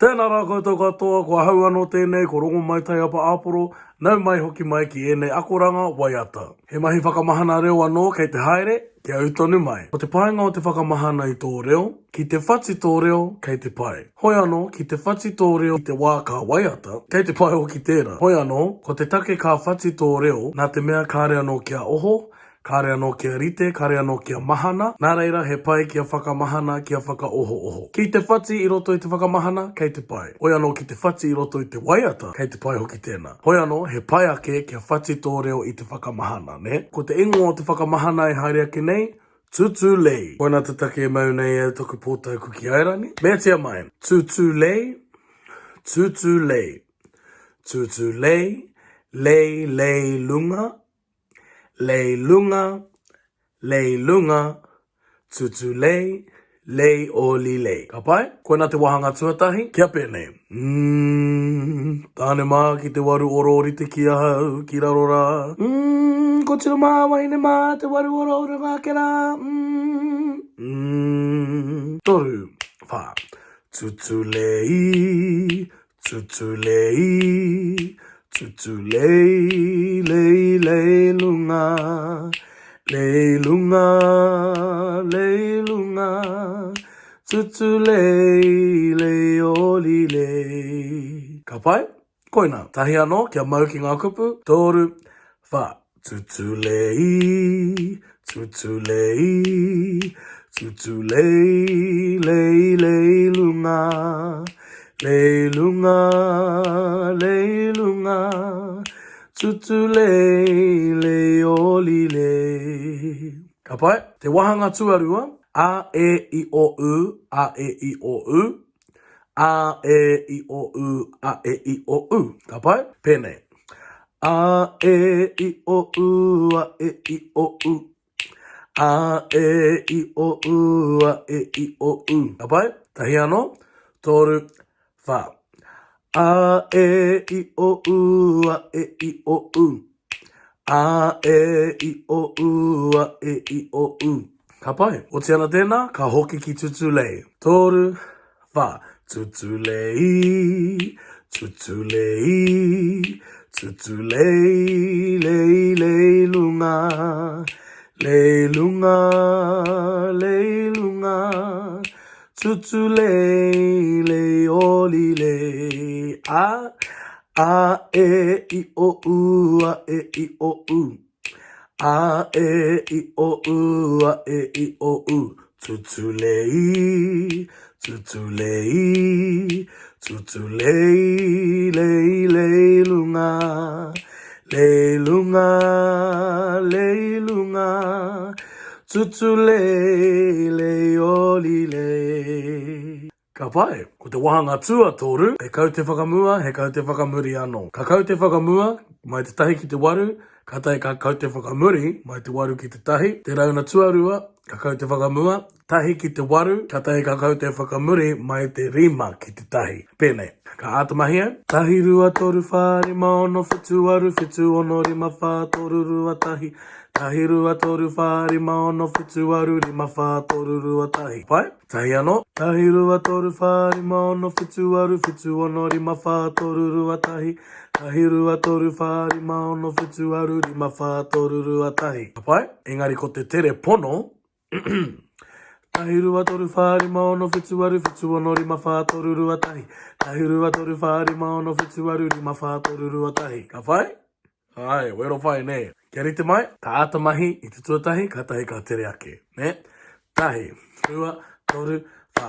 Tēnā rā koutou katoa, ko ahau anō tēnei, ko Rongomai Taiapa Āporo, nau mai hoki mai ki ēnei akoranga waiata. He mahi whakamahana reo anō kei te haere, kia ū tonu mai. Ko te painga o te whakamahana i tō reo, ki te whati tō reo, kei te pai. Hoi anō, ki te whati tō reo i te wā ka waiata, kei te pai hoki tērā. Hoi anō, ko te take ka whati tō reo, nā te mea kāre anō kia oho, Kāre anō kia rite, kāre anō kia mahana, nā reira he pai kia whakamahana, kia whakaohooho. Ki te whati i roto i te whakamahana, kei te pai. Hoi anō ki te whati i roto i te waiata, kei te pai hoki tēnā. Hoi anō, he pai ake kia whati tō reo i te whakamahana, nē? Ko te ingoa o te whakamahana e haere ake nei, Tutulei. Koinā te take e mau nei au taku pōtae Kuki Airani. Meatia mai, Tutulei, tutulei, tutulei, lei lei lunga, Lei lunga, lei lunga, tutu lei, lei oli lei. Ka pai? Koina te wāhanga tuatahi, kia pēnei. Umm, tāne mā ki te waru oro rite ki ahau, ki raro rā. Umm, kotiro mā, wahine mā, te waru oro runga ake rā. Umm, umm, toru, whā. Tutu lei, Tutulei, tutulei, lei, lei lunga, lei lunga, lei lunga, tutulei, lei oli lei. Ka pai? Koina. Tahi anō, kia mau ki ngā kupu, toru, whā. Tutulei, tutulei, tutulei, lei, lei lunga, lei lunga, lei lunga, tutulei, lei oli lei. Ka pai? Te wāhanga tuarua, a, e, i, o, u, a, e, i, o, u, a, e, i, o, u, a, e, i, o, u. Ka pai? Pēnei. A, e, i, o, u, a, e, i, o, u. A, e, i, o, u, a, e, i, o, u. Ka pai? Tahi anō. Toru, whā. A, e, i, o, u, a, e, i, o, u. A, e, i, o, u, a, e, i, o, u. Ka pai. Oti ana tēnā, ka hoki ki Tutulei. Toru, whā. Tutulei, tutulei, tutulei, lei, lei lunga, lei lunga, lei lunga, tutulei, lei oli lei. A, A, E, I, O, U, A, E, I, O, U. A, E, I, O, U, A, E, I, O, U. Tutulei, tutulei, tutulei, lei, lei lunga, lei lunga, lei lunga, tutulei, lei oli lei. Ka pai. Ko te wāhanga tuatoru, he kaute whakamua, he kaute whakamuri anō. Ka kaute whakamua, mai te tahi ki te waru, kātahi ka kaute whakamuri, mai te waru ki te tahi. Te rauna tuarua, ka kaute whakamua, tahi ki te waru, kātahi ka kaute whakamuri, mai te rima ki te tahi. Pēnei. Ka āta mahi au. Tahi, rua, toru, whā, rima, ono, whitu, waru, whitu, ono, rima, whā, toru, rua, tahi. Tahi, rua, toru, whā, rima, ono, whitu, waru, rima, whā, toru, rua, tahi. Pai? Tahi anō. Tahi, rua, toru, whā, rima, ono, whitu, waru, whitu, ono, rima, whā, toru, rua, tahi. Tahi, rua, toru, whā, rima, ono, whitu, waru, rima, whā, toru, rua, tahi. Ka pai? Engari ko te tere pono, Tahi, rua, toru, whā, rima, ono, whitu, waru, whitu, ono, rima, whā, toru, rua, tahi. Tahi, rua, toru, whā, rima, ono, whitu, waru, rima, whā, toru, rua, tahi. Ka whai? Āe, wero whai, nē. Kia rite mai, ka āta mahi i te tuatahi, kātahi ka tere ake, nē. Tahi, rua, toru, whā.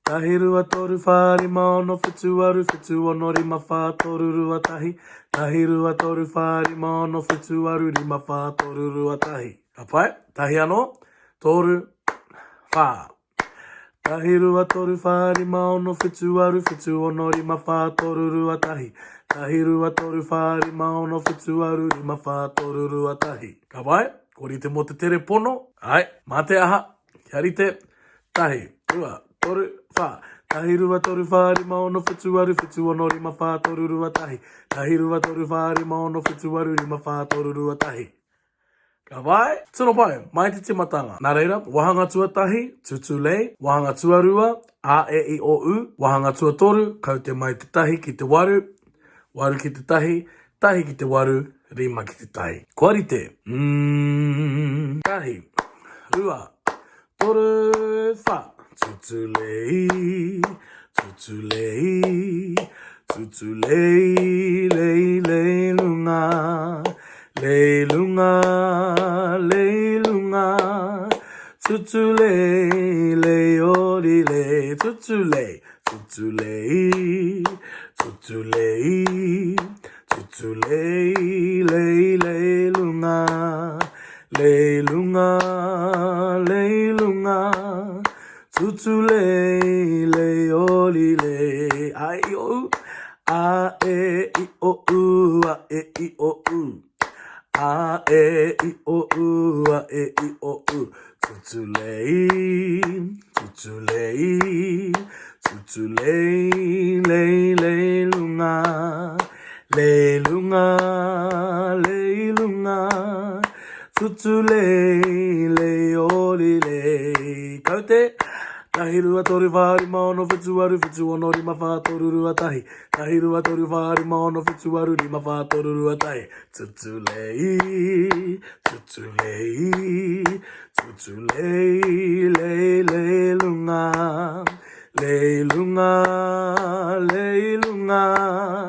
Tahi, rua, toru, whā, rima, ono, whitu, waru, whitu, ono, rima, whā, toru, rua, tahi. Tahi, rua, toru, whā, rima, ono, whitu, waru, rima, whā, toru, rua, tahi. Ka pai? Tahi anō, toru, whā. Tahi, rua, toru, whā, rima, ono, whitu, waru, whitu, ono, rima, whā, toru, rua, tahi. Tahi, rua, toru, whā, rima, ono, whitu, waru, rima, whā, toru, rua, tahi. Ka pai? Kua rite mō te tere pono? Āe, mā te aha? Kia rite. Tahi, rua, toru, whā. Tahi, rua, toru, whā, rima, ono, whitu, waru, whitu, ono, rima, whā, toru, rua, tahi. Tahi, rua, toru, whā, rima, ono, whitu, waru, rima, whā, toru, rua, tahi. Ka pai? Tino pai, mai te timatanga. Nā reira, wāhanga tuatahi, tutulei, wāhanga tuarua, a, e, i, o, u, wāhanga tuatoru, kaute mai te tahi ki te waru, waru ki te tahi, tahi ki te waru, rima ki te tahi. Kua rite? Umm. Tahi, rua, Toru, wha. Tutulei, tutulei, tutulei, lei, lei lunga, lei lunga, lei lunga, tutulei, lei ori lei, tutulei, tutulei, tutulei, tutulei, lei, lei lunga, Lei lunga, lei lunga, tutu lei, lei oli lei. A e i o u, a e i o u, a e i o u. A e i o u, a e i o u. Tutu lei, tutu lei, tutu lei, lei, lei lunga. Lei lunga, lei lunga, tutu lei, lei ori lei. Kaute! Tahi rua toru whā rima ono whitu waru whitu ono rima whā toru rua tahi. Tahi rua toru whā rima ono whitu waru rima whā toru rua tahi. Tutu lei, tutu lei, tutu lei, lei, lei lunga. Lei lunga, lei lunga,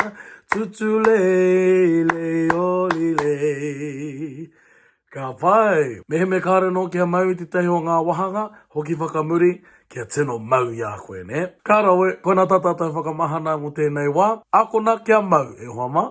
tutu lei, lei oli lei. Ka pai! Mehemea kāore anō kia mau i tētahi o ngā wāhanga, hoki whakamuri, kia tino mau i a koe, nē? Ka rawe, koinā tā tātou whakamahana mō tēnei wā. Akona kia mau, e hoa mā!